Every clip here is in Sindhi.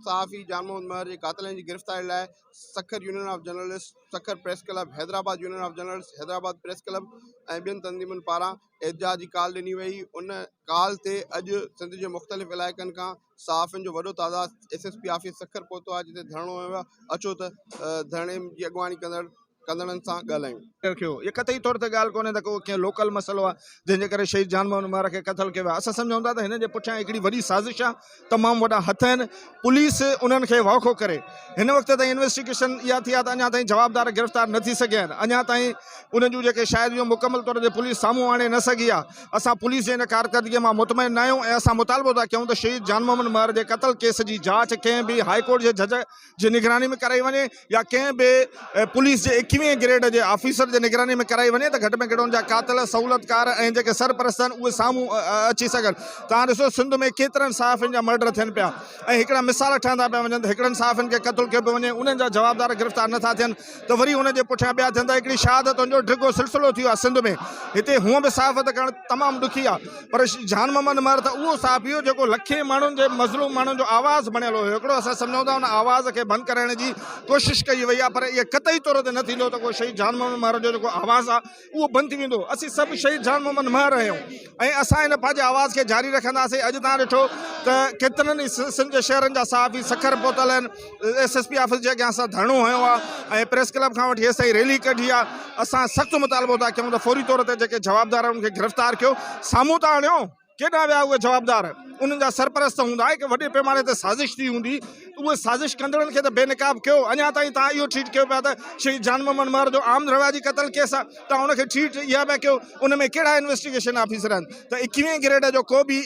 صحافي جان محمد مهر جي قاتلن جي گرفتاري لاء Sukkur union of journalist, Sukkur press club, Hyderabad union of journalist, Hyderabad press club ۽ ٻين تنظيمن پاران احتجاج جي ڪال ڏني وئي. ان ڪال تي اڄ سنڌ جي مختلف علائقن کان صحافين جو وڏو تعداد S S P office Sukkur پهتو آهي جتي ڌرڻو هنيو ويو آهي. اچو ته ڌرڻي جي اڳواڻي ڪندڙ ڪندڙن سان ڳالهايون. رکيو. اهي قطعي طور تي ڳالهه ڪونهي ته ڪو ڪنهن لوڪل مسئلو آهي جنهن جي ڪري شهيد جان محمد مهر کي قتل ڪيو ويو آهي. اسان سمجهون ٿا ته هن جي پٺيان هڪڙي وڏي سازش آهي، تمام وڏا هٿ آهن، پوليس انهن کي واکو ڪري. هن وقت تائين انويسٽيگيشن اها ٿي آهي ته اڃا تائين جوابدار گرفتار نه ٿي سگهيا آهن، اڃا تائين انهن جون جيڪي شاهديون مڪمل طور تي پوليس سامهون آڻي نه سگهي آهي. اسان پوليس جي ان ڪارڪردگي مان مطمئن نه آهيون ۽ اسان مطالبو ٿا ڪيون ته شهيد جان محمد مهر جي قتل ڪيس جي جاچ ڪنهن به هاء ڪورٽ جي جج جي نگراني ۾ ڪرائي وڃي يا ڪنهن به پوليس جي ايڪويهين گريڊ جي آفيسر جي نگراني ۾ ڪرائي وڃي ته گهٽ ۾ گهٽ ان جا قاتل، سهولتڪار ۽ جيڪي سرپرست آهن اهي سامهون اچي سگهن. توهان ڏسو سنڌ ۾ ڪيترن صحافين جا مرڊر ٿين پيا ۽ هڪڙا مثال ٺهندا پيا وڃن ته هڪڙن صحافين کي قتل ڪيو پيو وڃي انهن جا جوابدار گرفتار نٿا ٿين ته وري ان جي پٺيان ٻيا ٿين ٿا. هڪڙي شهادتن جو ڊگهو سلسلو ٿي ويو آهي سنڌ ۾. هتي هونء به صحافت ڪرڻ تمام ڏکي آهي پر جان محمد مهر ته اهو صحافي هو جيڪو لکين ماڻهن جي مظلوم ماڻهن جو آواز بڻيل هيو. هڪڙو اسان سمجهون ٿا ان آواز کي بند ڪرائڻ جي ڪوشش ڪئي وئي آهي پر اهي قطعي طور تي نه ٿيندو ته ڪو شهيد جان محمد مهر جو جيڪو آواز آهي اهو بند ٿي ويندو. اسين سڀ شهيد جان محمد مهر آهيون ۽ اسان ان پنهنجي آواز کي جاري رکنداسين. اڄ توهان ڏٺو ته ڪيترن ئي سنڌ جي شهرن جا صحافي سکر پهتل آهن. ايس ايس پي آفيس جي اڳيان اسان ڌرڻو هنيو آهي ۽ پريس ڪلب کان وٺي هيستائين ريلي ڪڍي آهي. اسان سخت مطالبو ٿا ڪيون ته فوري طور تي جيڪي جوابدار آهن انهن کي گرفتار ڪيو. سامهون ته آڻيو. ڪيڏانهن ويا اهي جوابدار؟ انهن جا سرپرست هوندا، هڪ وڏي پيماني تي سازش ٿي هوندي ته اهي سازش ڪندڙن کي ته بي نقاب ڪيو. اڃا تائين توهان اهو ٺيٺ ڪيو پيا ته شهيد جان محمد مهر جو عام رواجي قتل ڪيس آهي، توهان ان کي ٺيٺ اها پيا ڪيو، ان ۾ ڪهڙا انويسٽيگيشن آفيسر آهن ته ايڪويهين گريڊ جو ڪو به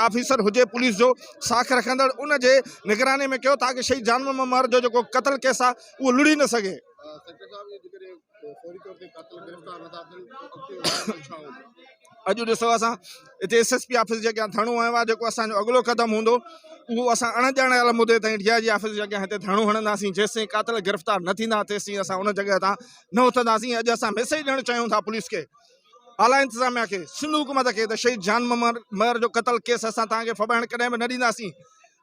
آفيسر هجي پوليس جو ساک رکندڙ ان جي نگراني ۾ ڪيو تاڪه شهيد جان محمد مهر جو جيڪو قتل ڪيس آهي اهو لڙي نه سگهي. سيڪريٽري صاحب جيڪڏهن فوري طور تي قاتل گرفتار نٿا ٿين ته اڳتي جو ڇا هوندو؟ اڄ ڏسو اسان هتي ايس ايس پي آفيس جي اڳيان ڌرڻو هنيو آهي جيڪو اسان جو اڳلو قدم هوندو اهو اسان اڻ ڄاڻايل مدي تائين ڊي I جي آفيس جي اڳيان هتي ڌرڻو هڻنداسين جيستائين قاتل گرفتار نه ٿيندا تيستائين اسان ان جڳهه تان نه اٿنداسين. اڄ اسان ميسيج ڏيڻ چاهيون ٿا پوليس کي، اعليٰ انتظاميا کي، سنڌ حڪومت کي ته شهيد جان محمد مهر جو قتل ڪيس اسان توهان کي ڦٻائڻ ڪڏهن به نه ڏينداسين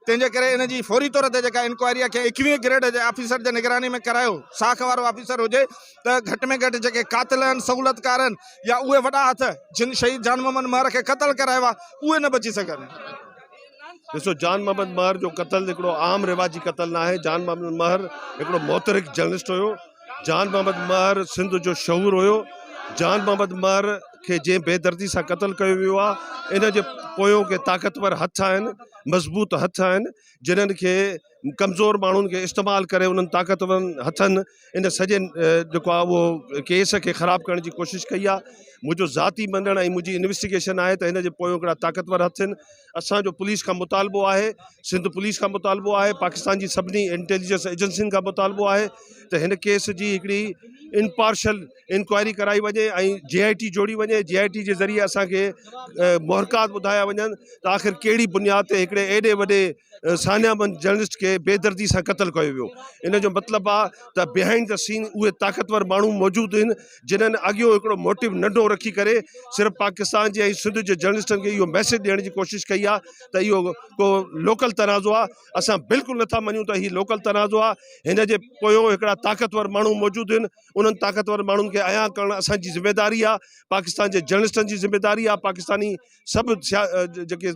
تنهن جي ڪري ان جي فوري طور تي جيڪا انڪوائري آهي ڪنهن ايڪويهين گريڊ جي آفيسر جي نگراني ۾ ڪرايو ساک وارو آفيسر هجي ته گهٽ ۾ گهٽ جيڪي قاتل آهن سهولتڪار آهن يا اهي وڏا هٿ جن شهيد جان محمد مهر کي قتل ڪرايو آهي اهي نه بچي سگهن. ڏسو جان محمد مهر جو قتل هڪڙو عام رواجي قتل نه آهي جان محمد مهر هڪڙو محترڪ جرنلسٽ هيو جان محمد مهر سنڌ جو شعور هيو جان محمد مهر کي جنهن بيدردي سان قتل ڪيو ويو آهي ان جي پويون ڪي طاقتور هٿ آهن مضبوط هٿ آهن جنھن کي ڪمزور ماڻهن کي استعمال ڪري انهن طاقتورن هٿن ان سڄي جيڪو آهي اهو ڪيس کي خراب ڪرڻ جي ڪوشش ڪئي آهي منهنجو ذاتي مڃڻ ۽ منهنجي انويسٽيگيشن آهي ته هن جي پويون هڪڙا طاقتور هٿ آهن اسان جو پوليس کان مطالبو آهي سنڌ پوليس کان مطالبو آهي پاڪستان جي سڀني انٽيليجنس ايجنسين کان مطالبو آهي ته هن ڪيس جي هڪڙي امپارشل انڪوائري ڪرائي وڃي ۽ جي آء ٽي جوڙي وڃي جي آء ٽي جي ذريعي اسانکي محرڪات ٻڌايا وڃن ته آخر ڪهڙي بنياد تي هڪڙي ايڏي وڏي سانحه مند جرنلسٽ کي بيدردي سان قتل ڪيو ويو ان جو مطلب آ ته بيهائنڊ the سين اهي طاقتور ماڻهو موجود آهن جنھن اڳيون هڪڙو موٽو ننڍو رکي ڪري صرف پاڪستان جي ۽ سنڌ جي جرنلسٽن کي اهو ميسيج ڏيڻ جي ڪوشش ڪئي آ ته اهو ڪو لوڪل تنازعو آ اسان بلڪل نٿا مڃون ته هي لوڪل تنازعو آ هن جي پويون هڪڙا طاقتور ماڻهو موجود آهن انهن طاقتور ماڻهن کي عيان ڪرڻ اسان جي ذميواري آ پاڪستان جي جرنلسٽن جي ذميواري آ پاڪستاني سڀ جيڪي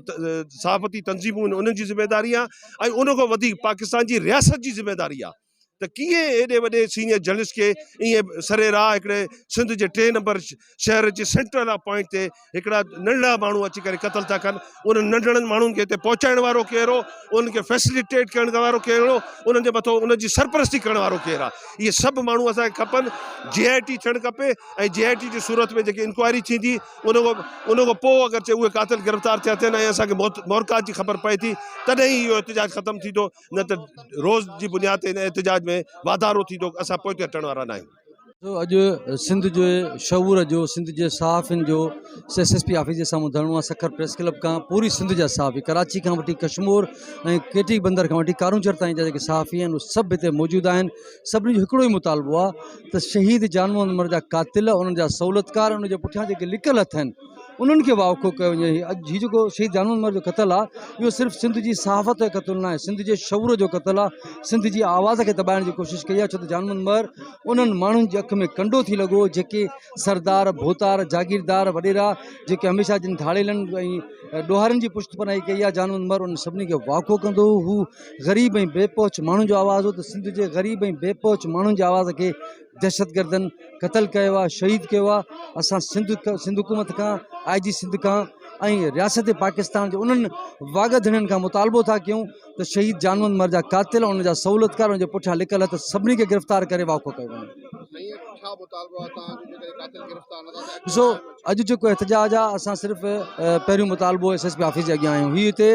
صحافتي تنظيمون آهن انهن جي ذميواري آ ۽ ان کان وڌيڪ پاڪستان جي رياست جي ذميواري آ ته ڪيئن ايڏي وڏي سينيئر جرنلسٽ کي ائين سري راهه هڪڙي سنڌ جي ٽئين نمبر شهر جي سينٽرل پوائنٽ تي هڪڙا ننڍڙا ماڻهو اچي ڪري قتل ٿا ڪن انهن ننڍڙن ماڻهن کي هتي پهچائڻ وارو ڪير هو انهن کي فيسليٽيٽ ڪرڻ وارو ڪير هو انهن جي مٿو انهن جي سرپرستي ڪرڻ وارو ڪير آهي اهي سڀ ماڻهو اسان کي کپن جي آء ٽي ٿيڻ کپي ۽ جي آء ٽي جي صورت ۾ جيڪي انڪوائري ٿيندي ان کان پوء اگر چي اهي قاتل گرفتار ٿيا ٿين ۽ اسان کي محرڪات جي خبر پئي ٿي تڏهن ئي اهو احتجاج ختم ٿيندو نه ته روز جي بنياد تي هن احتجاج ۾ واڌارو ٿيندو اسان پوئتي هٽڻ وارا ناهيون. اڄ سنڌ جي شعور جو سنڌ جي صحافين جو ايس ايس پي آفيس جي سامهون ڌرڻو آهي سکر پريس ڪلب کان پوري سنڌ جا صحافي ڪراچي کان وٺي ڪشمور ۽ ڪيٽي بندر کان وٺي ڪارونجهر تائين جا جيڪي صحافي آهن اهي سڀ هتي موجود آهن سڀني جو هڪڙو ئي مطالبو آهي ته شهيد جان محمد مھر جا قاتل انهن جا سهولتڪار ان جي پٺيان جيڪي لڪل هٿ آهن انهن کي واکو ڪيو وڃي. اڄ هي جيڪو شهيد جان محمد مهر جو قتل آهي اهو صرف سنڌ جي صحافت جو قتل ناهي، سنڌ جي شعور جو قتل آهي، سنڌ جي آواز کي دٻائڻ جي ڪوشش ڪئي آهي، ڇو ته جان محمد مهر انهن ماڻهن جي اک ۾ ڪنڊو ٿي لڳو جيڪي سردار، ڀوتار، جاگيردار، وڏيرا جيڪي هميشه جن ڌاڙيلن ۽ ڏوهارين جي پشت پناهي ڪئي آهي، جان محمد مهر انهن سڀني کي واکو ڪندو هو. هو غريب ۽ بي پهچ ماڻهن جو آواز هو ته سنڌ جي غريب ۽ بي پهچ ماڻهن جي آواز کي دهشتگردن قتل ڪيو آهي، شهيد ڪيو آهي. اسان سنڌ سنڌ حڪومت کان، آء جي سنڌ کان ۽ رياست پاڪستان جي انهن واڳ ڌڻين کان مطالبو ٿا ڪيون ته شهيد جان محمد مھر جا قاتل ان جا سهولتڪار ان جي پٺيان لڪل هٿ سڀني کي گرفتار ڪري واکو ڪيو وڃي. ڏسو اڄ جيڪو احتجاج آهي اسان صرف پهريون مطالبو ايس ايس پي آفيس جي اڳيان آيا آهيون هي هتي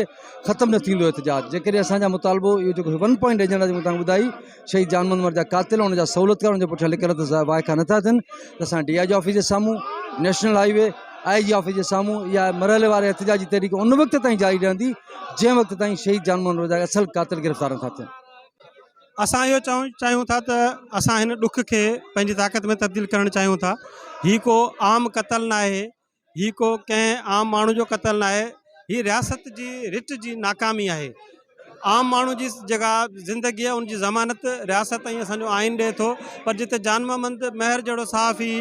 ختم نه ٿيندو احتجاج جيڪڏهن اسان جا مطالبو اهو جيڪو ون پوائنٽ ايجنڊا جيڪو توهان کي ٻڌائي شهيد جان محمد مھر جا قاتل ان جا سهولتڪار ان جي پٺيان لڪل ته وائکا نٿا ٿين ته اسان ڊي I جي آفيس جي سامهون national highway I G office جي سامهون اها مرحلي واري احتجاجي تحريڪ ان وقت تائين جاري رهندي جنهن وقت تائين شهيد جان محمد مھر جا اصل قاتل گرفتار نٿا ٿين. اسان اهو چوڻ چاهيون ٿا ته اسان هن ڏک کي پنهنجي طاقت ۾ تبديل ڪرڻ چاهيون ٿا هي ڪو عام قتل ناهي هي ڪو ڪنهن عام ماڻهو جو قتل ناهي هي رياست جي رٽ جي ناڪامي آهي عام ماڻهو جي جيڪا زندگي آهي ان جي ضمانت رياست ۽ اسانجو آئين ڏئي ٿو پر جتي جان محمد مهر جهڙو صحافي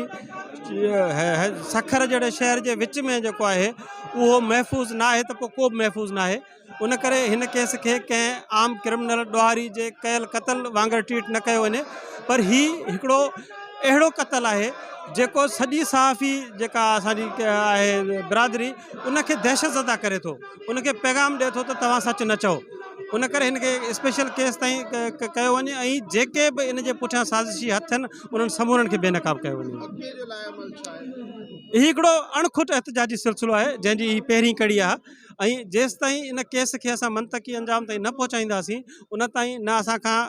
سکر جهڙي شهر جي وچ ۾ جيڪو آهي اهو محفوظ ناهي ته پوء ڪو به محفوظ ناهي ان ڪري هن ڪيس کي ڪنهن عام ڪرمنل ڏوهاري جي ڪيل قتل وانگر ٽريٽ نه ڪيو وڃي پر هي هڪڙو اهڙو قتل آهي جيڪو سڄي صحافي جيڪا اسان جي آهي برادري ان کي دهشت زده ڪري ٿو ان کي پيغام ڏئي ٿو ته توهان سچ نه چئو ان ڪري هن کي اسپيشل ڪيس تائين ڪيو وڃي ۽ جيڪي به ان جي پٺيان سازشي هٿ آهن انهن سمورن کي بي نقاب ڪيو وڃي. هي هڪڙو اڻکٽ احتجاجي سلسلو آهي جنهن جي هي پهرين ڪڙي آهي ۽ جيستائين ان ڪيس کي اسان منطقي انجام تائين نه پهچائينداسين ان تائين نه اسان کان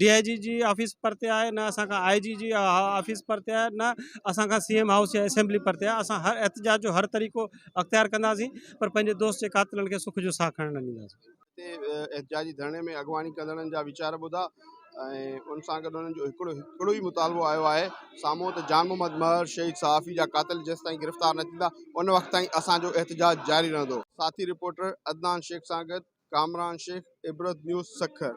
ڊي I جي جي آفيس پرتي آهي نه اسان کان آء جي جي آفيس پرتي آهي نه اسان کان سي ايم هائوس يا اسيمبلي پرتي آهي اسان هر احتجاج جو هر طريقو اختيار ڪنداسين پر پنهنجي دوست جي قاتلن کي سک جو ساهه کڻڻ نه ڏينداسين. تي احتجاجي ڌرڻي ۾ اڳواڻي ڪندڙن جا ويچار ٻڌا ۽ ان سان گڏ انهن جو هڪڙو هڪڙو ئي مطالبو آيو آهي سامهون ته جان محمد مهر شهيد صحافي جا قاتل جيستائين گرفتار نه ٿيندا ان وقت تائين اسان جو احتجاج جاري رهندو. ساٿي رپورٽر عدنان شيخ سان گڏ ڪامران شيخ، عبرت نيوز، سکر.